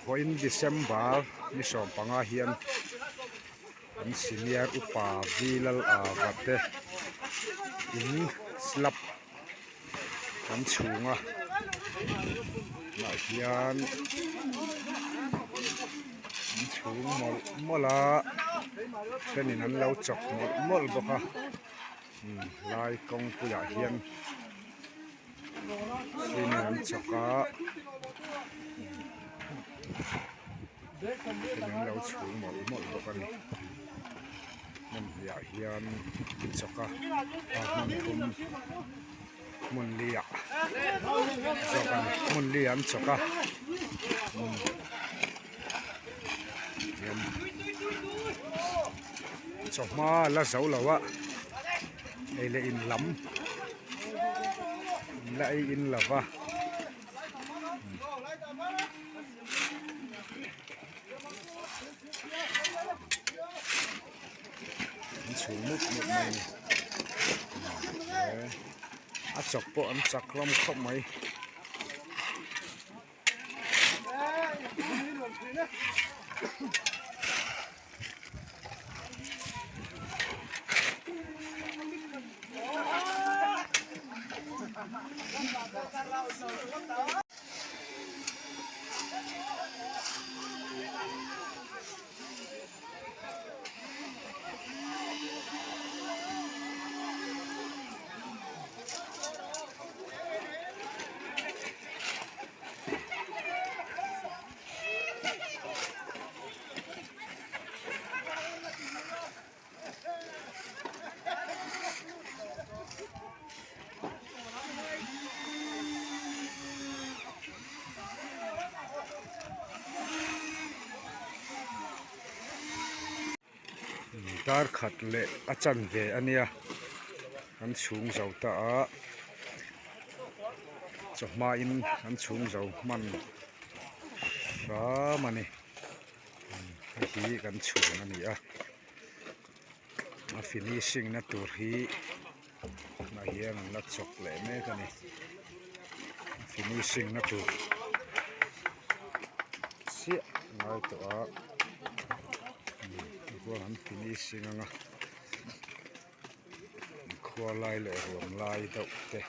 Vawiin December ni 15 hian an senior upa V Lal Ava te in slab kan chhung a tunah hian an chhung mawlh mawlh a thenin an lo chawk mawlh mawlh bawk a lai kawngpuiah hian. Cement an chawk a thil an lo chhung mawlh mawlh bawk a ni hmun hnih ah hian an chawk a a hmun thum hmun li ah zawk a ni hmun li ah an chawk a hian chawhma la zo lo a ei leh in lam. An la ei in lova an chhum mup mup mai a ni a chawp pawh an chak hlawm khawp mai. Dar khat leh a chanve a nia an chhung zo ta a chawhma in an chhung zo hman hram a ni hei hi kan chhung a ni a a finishing na tur hi tunah hian an la chawk leh mek a ni finishing na tur chiah a ngai tawh a tichuan an finishing ang a khua lai leh ruam lai deuh te.